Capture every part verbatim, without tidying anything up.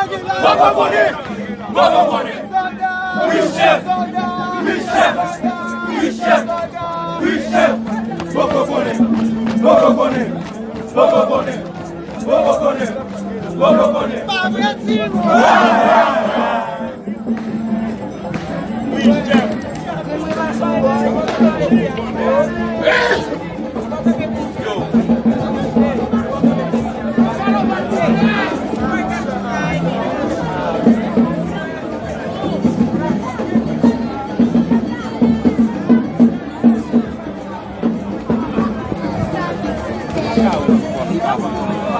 Poko konnen, poko konnen. Wi chèf, wi chèf, wi chèf, wi chèf. Poko konnen, poko konnen, poko konnen, poko konnen, poko konnen. Pa vre, Timo.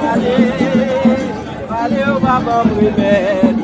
Pale, pale, ou pa ban m remèd.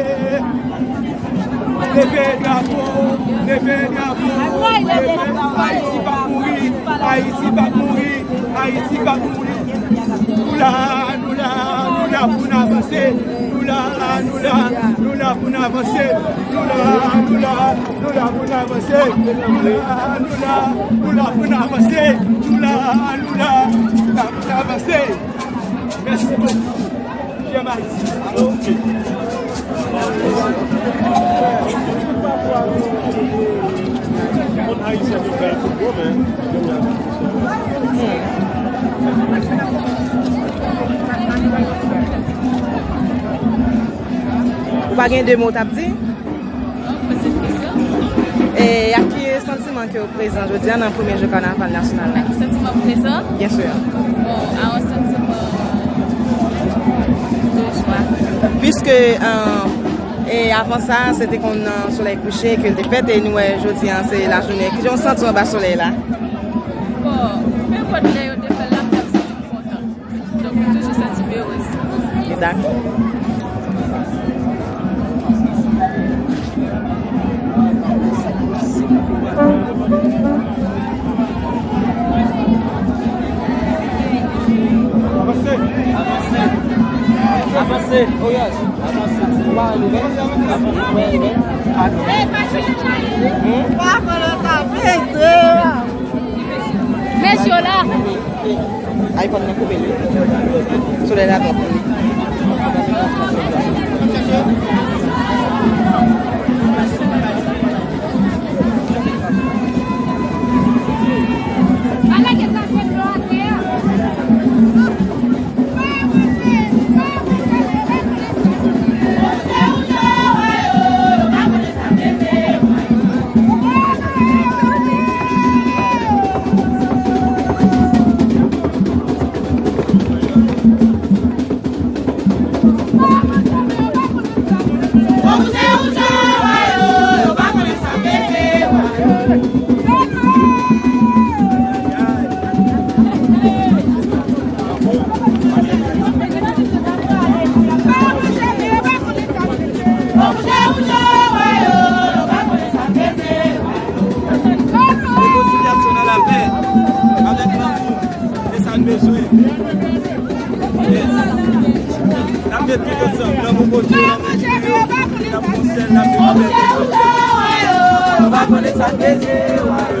Leve drapo, leve drapo, leve. Ayiti p ap mouri, Ayiti p ap mouri, Ayiti p ap mouri. Nou la, nou la, nou la pou n avanse. Nou la, nou la, nou la pou n avanse. Nou la, nou la, nou la pou n avanse. Nou la, nou la, nou la pou n avanse. Nou la, nou la, nou la pou n avanse. Mèsi bokou. Jan Ayiti. Ok. Moun ayisyen yo fè tout bon, men Ou pa gen de mo w t ap di? Non, poze m kesyon. E ak ki santiman ke w prezan jodi a nan premye jou kanaval nasyonal la? Ak ki santiman m prezan? Byen si. Bon, a yon santiman de jwa. Piske, euh, e avan sa, se te konn nan solèy kouche ke l te fèt, e nou wè jodi a, se lajounen. Kijan w santi w anba solèy la? Bon, nenpòt lè yo te fè l la, m t ap santi m kontan. Donk, m toujou santi m erez. Dakò. Avanse! Avanse! Avanse! Avanse! Avanse! Mesye la. iPhone nan koupe li. Solèy la twòp pou li. Rekonsilyasyon nan lapè, avèk lanmou, se sa n bezwen. Yes. N ap met tout ansanm, lanmou Bondye, lanmou Jezi, n ap fè yon sèl, n ap met tout ansanm. Nou pa konnen sa k peze.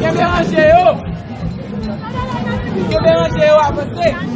Kenbe ranje yo! Kenbe ranje yo, avanse!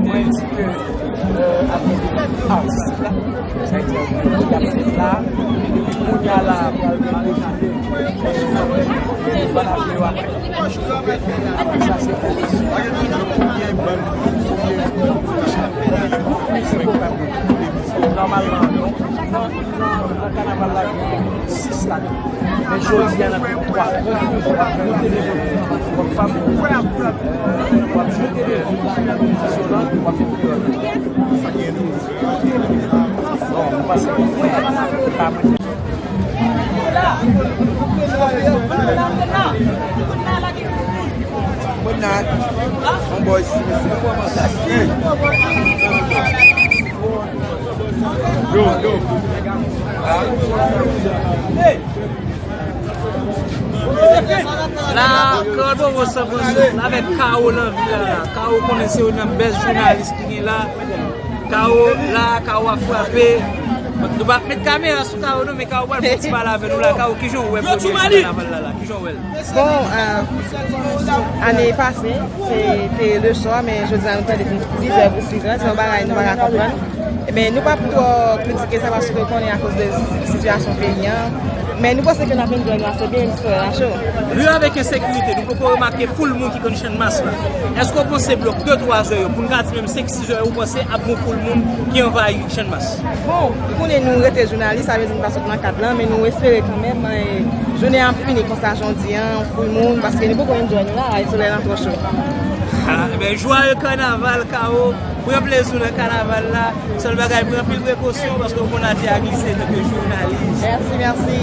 Mwen di ke, euh, atis la, sa vle di, y ap fèt la, epi kounye a la, pral gen defile, euh, bann aple yo apre. Sa se pou, nòmalman, non, nan, nan, nan kanaval la, gen sis lane. Men jodi a n ap gen twa. W ap jwe televizyon, w ap jwe televizyon, w ap jwe kreyòl. Bon, nou pase. Mwen nan yon bò isi, mesye. Yo, yo. La, Kòdonwo san pran souf la avèk Kawo nan vil la. Kawo konnen se youn nan bèst jounalis ki gen la. Kawo la, Kawo ap frape. Nou p ap met kamera sou Kawo non, men Kawo pral fè yon ti pale avè nou la. Kawo, kijan w wè premye jou kanaval la la? Kijan w wè l? Bon, euh, ane pase, se te le swa, men jodi a nou tande se plizyè pou sizè. Se yon bagay nou pa ka konprann. Men nou p ap twò kritike sa paske w konnen akoz de sitiyasyon peyi an. Men nou panse ke n ap enjoy nou ase byen, nou sou la cho. Ri avèk ensekirite, nou poko remake foul moun ki konn Channmas la. Èske w panse blòk de twa zè yo, pou n ka di menm senk sizè yo, ou panse ap gen foul moun ki anvayi Channmas? Bon, konnen nou rete jounalis, sa vle di nou pa sot nan kad lan, men nou espere kanmenm, eh, jounen an ap fini konsa jodi an, foul moun, paske nou poko enjoy nou la, e solèy lan twò cho. Ah, ebyen, jwaye kanaval, Kawo. Pran plezi w nan kanaval la. Sèl bagay, pran anpil prekosyon paske w konn atè a glise tanke jounalis. Mèsi, mèsi.